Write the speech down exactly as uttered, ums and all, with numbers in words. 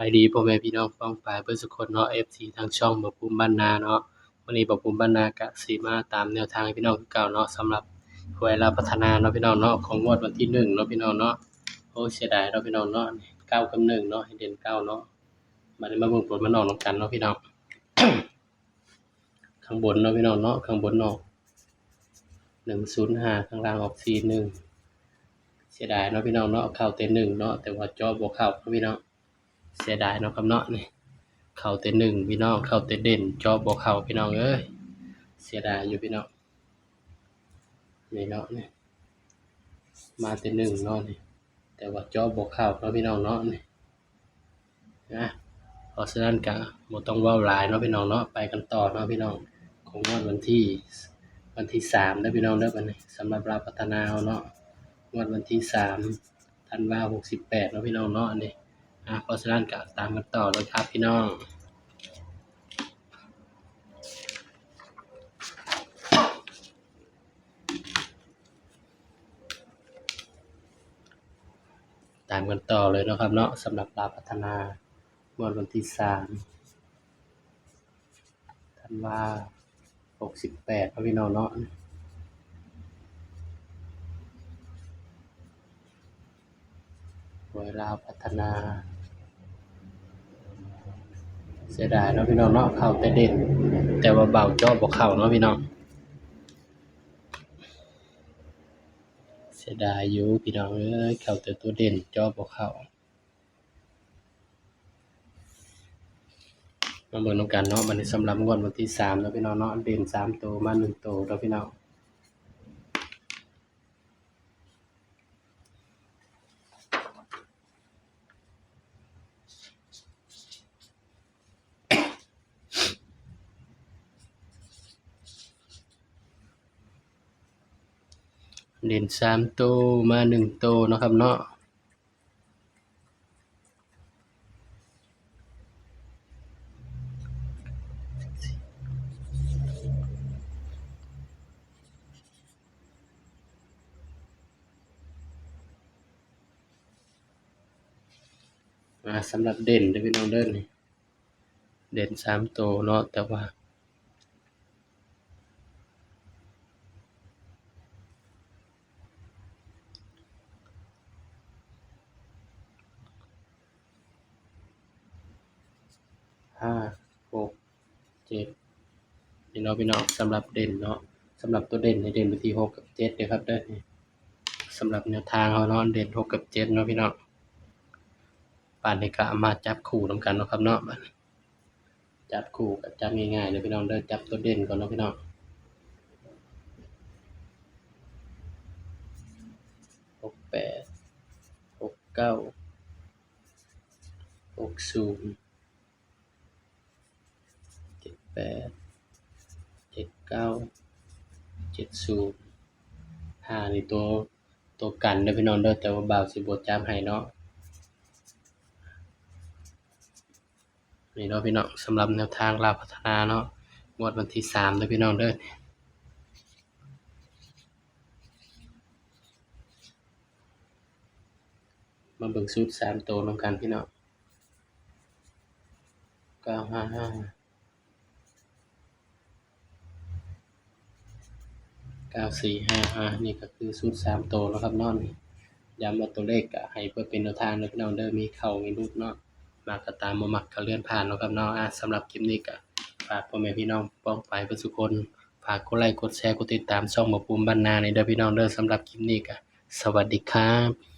ายดีพ่อแม่พี่น้องป้องปายเบิดสุคนเนาะ เอฟซี ทางช่องบ่าวภูมิบ้านนาเนาะ มื้อนี้บ่าวภูมิบ้านนากะสิมาตามแนวทางให้พี่น้องคือเก่าเนาะ สำหรับหวยลาวพัฒนาเนาะพี่น้องเนาะ ของงวดวันที่หนึ่งเนาะพี่น้องเนาะ โอ้ เสียดายเนาะพี่น้องเนาะ เก้ากับหนึ่งเนาะ ให้เด่นเก้าเนาะ บัดนี้มาเบิ่งผลมันออกนำกันเนาะพี่น้อง ข้างบนเนาะพี่น้องเนาะ ข้างบนออก หนึ่งศูนย์ห้า ข้างล่างออก สี่หนึ่ง เสียดายเนาะพี่น้องเนาะ เข้าแต่หนึ่งเนาะ แต่ว่าเจาะบ่เข้าเนาะพี่น้อง เสียดายเนาะครับเนาะ นี่ เข้าแต่หนึ่งพี่น้อง เข้าแต่เด่น เจาะบ่เข้าพี่น้องเอ้ย เสียดายอยู่พี่น้อง นี่เนาะ นี่ มาแต่หนึ่งเนาะ นี่ แต่ว่าเจาะบ่เข้าเนาะพี่น้องเนาะ นี่ นะ เพราะฉะนั้นกะบ่ต้องเว้าหลายเนาะพี่น้องเนาะ ไปกันต่อเนาะพี่น้อง ของงวดวันที่ วันที่สามเด้อพี่น้องเด้อ บัดนี้ สำหรับลาวพัฒนาเฮาเนาะ งวดวันที่สามธันวา หกสิบแปดเนาะพี่น้องเนาะ อันนี้ อ่ะ เพราะฉะนั้นกะตามกันต่อเลยครับพี่น้อง ตามกันต่อเลยเนาะครับเนาะ สำหรับลาวพัฒนา งวดวันที่สามธันวา หกสิบแปดเนาะพี่น้องเนาะ หวยลาวพัฒนา เสียดายเนาะพี่น้องเนาะ เข้าแต่เด่น แต่ว่าเบาเจาะบ่เข้าเนาะพี่น้อง เสียดายอยู่พี่น้องเอ้ย เข้าแต่ตัวเด่น เจาะบ่เข้า มาเบิ่งนำกันเนาะ บัดนี้สำหรับงวดวันที่สามเนาะพี่น้องเนาะ เด่นสามตัวมาหนึ่งตัวเนาะพี่น้อง เด่นสามตัวมาหนึ่งตัวเนาะครับเนาะ อ่า สำหรับเด่นเด้อพี่น้องเด้อ นี่ เด่นสามตัวเนาะ แต่ว่า ห้า หก เจ็ด นี่เนาะพี่น้อง สำหรับเด่นเนาะ สำหรับตัวเด่นนี่เด่นไปที่หกกับเจ็ดเด้อครับเด้อ นี่ สำหรับแนวทางเฮาเนาะ เด่นหกกับเจ็ดเนาะพี่น้อง บาดนี้กะมาจับคู่นำกันเนาะครับเนาะ บาดนี้ จับคู่กะจับง่ายๆเลยพี่น้องเด้อ จับตัวเด่นก่อนเนาะพี่น้อง หกแปด หกเก้า หกศูนย์ เจ็ดแปด เจ็ดเก้า เจ็ดศูนย์ ห้า นี่ตัว ตัวกันเด้อพี่น้องเด้อ แต่ว่าบ่าวสิบ่จับให้เนาะ นี่เนาะพี่น้อง สำหรับแนวทางลาวพัฒนาเนาะ งวดวันที่สามเด้อพี่น้องเด้อ มาเบิ่งสูตรสามตัวนำกันพี่น้อง เก้าห้าห้า เก้าสี่ห้า อ่า นี่ก็คือสูตรสามตัวเนาะครับเนาะ นี่ ย้ำว่าตัวเลขก็ให้เพื่อเป็นแนวทางเด้อพี่น้องเด้อ มีเข้ามีหลุดเนาะ มักก็ตาม บ่มักก็เลื่อนผ่านเนาะครับเนาะ อ่า สำหรับคลิปนี้ก็ฝากพ่อแม่พี่น้องป้องปายเบิดสุคน ฝากกดไลค์ กดแชร์ กดติดตามช่องบ่าวภูมิบ้านนาแหน่เด้อพี่น้องเด้อ สำหรับคลิปนี้ก็สวัสดีครับ